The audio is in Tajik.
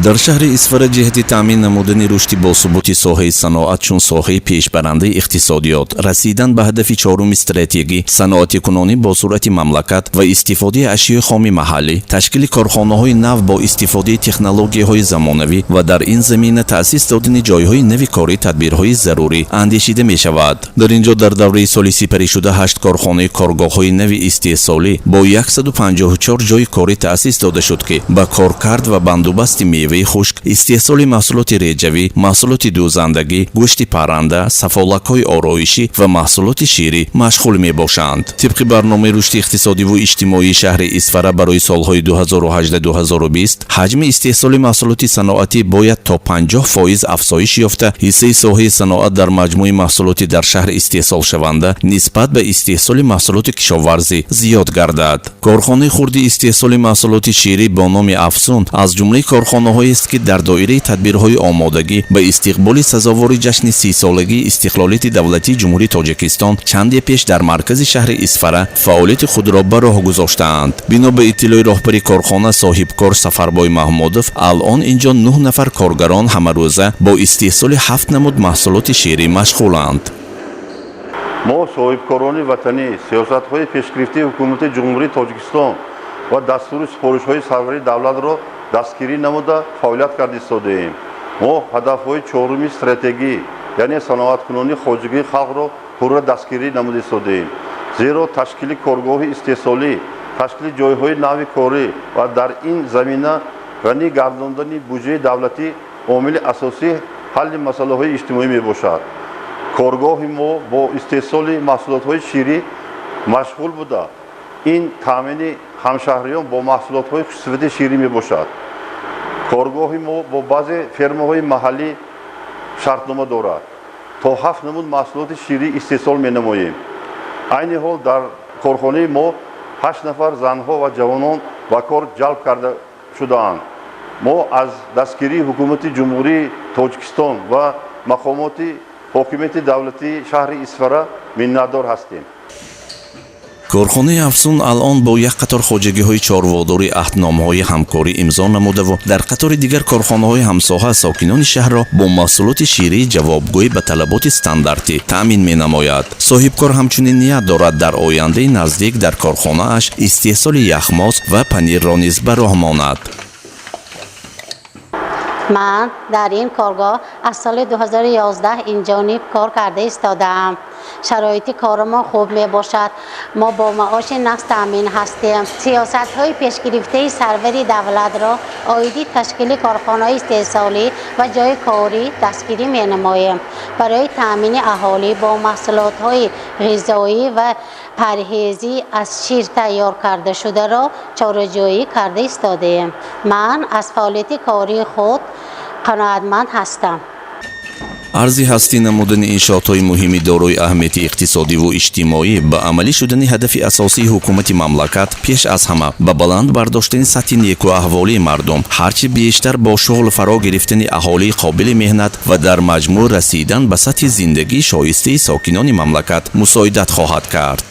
Дар шаҳри Исфара ҷиҳати таъмин намудани рушди босуботи соҳаи саноат чун соҳаи пешбарандаи иқтисодиёт, расидан ба ҳадафи чоруми стратегӣ, саноатикунонӣ бо суръати мамлакат ва истифодаи ашёи хоми маҳаллӣ, ташкили корхонаҳои нав бо истифодаи технологияҳои замонавӣ ва дар ин замина таъсис додани ҷойҳои нави корӣ тадбирҳои зарурӣ андешида мешавад. Дар ин ҷо дар давраи соли сипаришуда ҳашт корхонаи коргоҳҳои нави истеҳсолӣ бо 154 ҷойи корӣ таъсис дода шуд, ки ба коркард ва бандубасти меваи хушк, истеҳсоли маҳсулоти реҷавӣ, маҳсулоти дӯзандагӣ, гӯшти парранда, сафолакҳои ороишӣ ва маҳсулоти ширӣ машғул мебошанд. Тибқи барномаи рушди иқтисодиву иҷтимоии шаҳри Исфара барои солҳои 2018-2020 ҳаҷми истеҳсоли маҳсулоти саноатӣ бояд то 50% афзоиш ёфта, ҳиссаи соҳаи саноат дар маҷмӯи маҳсулоти дар шаҳр истеҳсолшаванда нисбат ба истеҳсоли маҳсулоти кишоварзӣ зиёд гардад. Корхонаи хурди истеҳсоли маҳсулоти ширӣ бо номи «Афсун» аз ҷумлаи корхонаҳоест, ки дар доираи тадбирҳои омодагӣ ба истиқболи сазовори ҷашни 30-солагии истиқлолияти давлатии Ҷумҳурии Тоҷикистон чанде пеш дар маркази шаҳри Исфара фаъолияти худро ба роҳ гузоштаанд. Бино ба иттилои роҳбари корхона, соҳибкор Сафарбой Маҳмудов, алон инҷо нӯҳ нафар коргарон ҳамарӯза бо истеҳсоли ҳафт намуд маҳсулоти ширӣ машғуланд. Мо, соҳибкорони ватанӣ, сиёсатҳои пешгирифтаи Ҳукумати Ҷумҳурии Тоҷикистон ва дастуру супоришҳои сарвари давлатро дастгирӣ намуда, фаъолият карда истодаем. Мо ҳадафҳои чоруми стратегӣ, яъне саноаткунонии хоҷагии халқро пурра дастгирӣ намуда истодаем, зеро ташкили коргоҳи истеҳсолӣ, ташкили ҷойҳои нави корӣ ва дар ин замина ғанӣ гардондани буҷаи давлатӣ омили асосии ҳалли масъалаҳои иҷтимоӣ мебошад. Коргоҳи мо бо истеҳсоли маҳсулотҳои ширӣ машғул буда, ин таъмини ҳамшаҳриён бо маҳсулотҳои хушсифати ширӣ мебошад. Коргоҳи мо бо баъзе фермаҳои маҳаллӣ шартнома дорад. То ҳафт намуд маҳсулоти ширӣ истеҳсол менамоем. Айни ҳол дар корхонаи мо ҳашт нафар занҳо ва ҷавонон ба кор ҷалб карда шудаанд. Мо аз дастгирии Ҳукумати Ҷумҳурии Тоҷикистон ва мақомоти ҳокимияти давлатии шаҳри Исфара миннатдор ҳастем. Корхонаи «Афсун» алон бо як қатор хоҷагиҳои чорводорӣ аҳдномаҳои ҳамкорӣ имзо намудаву дар қатори дигар корхонаҳои ҳамсоҳа сокинони шаҳрро бо маҳсулоти ширии ҷавобгӯӣ ба талаботи стандартӣ таъмин менамояд. Соҳибкор ҳамчунин ният дорад дар ояндаи наздик дар корхонааш истеҳсоли яхмоз ва панирро низ ба роҳ монад. Ман дар ин коргоҳ аз соли 2011 инҷониб кор карда истодаам. Шароити кори мо хуб мебошад. Мо бо маоши нағз таъмин ҳастем. Сиёсатҳои пешгирифтаи сарвари давлатро оиди ташкили корхонаҳои истеҳсолӣ ва ҷойи корӣ дастгирӣ менамоем. Барои таъмини аҳолӣ бо маҳсулотҳои ғизоӣ ва парҳезӣ аз шир тайёр карда шударо чораҷӯӣ карда истодаем. Ман аз фаъолияти кории худ қаноатманд ҳастам. Арзи ҳастӣ намудани иншоотҳои муҳими дорои аҳамияти иқтисодиву иҷтимоӣ ба амалӣ шудани ҳадафи асосии ҳукумати мамлакат, пеш аз ҳама ба баланд бардоштани сатҳи некуаҳволии мардум, ҳарчи бештар бо шуғл фаро гирифтани аҳолии қобили меҳнат ва дар маҷмӯъ расидан ба сатҳи зиндагии шоистаи сокинони мамлакат мусоидат хоҳад кард.